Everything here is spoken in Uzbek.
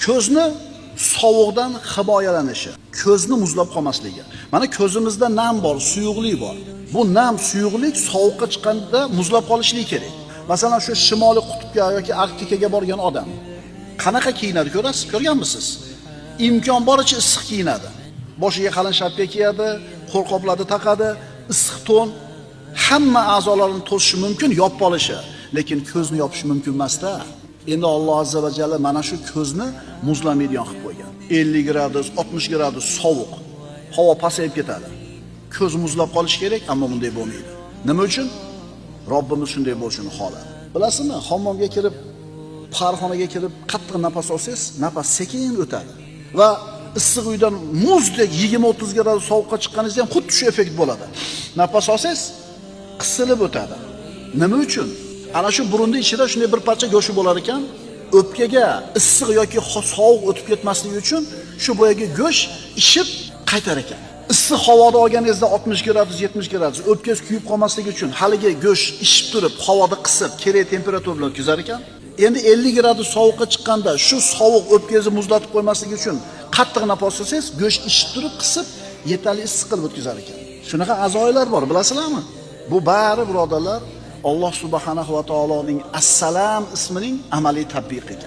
Ko'zni sovuqdan himoyalanishi, ko'zni muzlab qolmasligi. Mana ko'zimizda nam bor, suyuqlik bor. Bu nam suyuqlik sovuqqa chiqqanda muzlab qolishligi kerak. Masalan, shu shimoliy qutbga yoki Arktikaga borgan odam qanaqa kiyinadi ko'rasiz, ko'rganmisiz? Imkon boricha issiq kiyinadi. Boshiga qalin shapka kiyadi, qo'lqoplarni taqadi, issiq to'n, hamma a'zolarini to'sishi mumkin, yopib olishi, lekin ko'zni yopish mumkin emas-da. Endi Alloh azza va jalla mana shu ko'zni muzlamaydigan qilib qo'ygan. 50 gradus, 60 gradus sovuq. Havo pasayib ketadi. Ko'z muzlab qolishi kerak, ammo bunday bo'lmaydi. Nima uchun? Robbimiz shunday bo'lishini xohladi. Bilasizmi, hammomga kirib, parxonaga kirib qattiq nafas olsangiz, nafas sekin o'tadi. Va issiq uydan muzdek 20-30 gradus sovuqqa chiqqaningizda ham xuddi shu effekt bo'ladi. Nafas olsangiz qisilib o'tadi. Nima uchun? Ana shu burunning ichida shunday bir parcha go'sht bo'lar ekan, o'pkaga issiq yoki sovuq o'tib ketmasligi uchun shu boyagi go'sht ishib qaytar ekan. Issiq havoda olganingizda 60 gradus, 70 gradus o'pkangiz kuyib qolmasligi uchun haligi go'sht ishib turib, havoda qisib, kerak temperatura bilan o'tkazar ekan. Endi 50 gradus sovuqqa chiqqanda shu sovuq o'pkangizni muzlatib qo'ymasligi uchun qattiq nafas olsangiz, go'sht ishib turib, qisib, yetarli issiq qilib o'tkazar ekan. Shunaqa azoylar bor, bilasizlarmi? Bu bari birodarlar Alloh subhanahu va taoloning Assalam ismining amaliy tatbiqi ekan.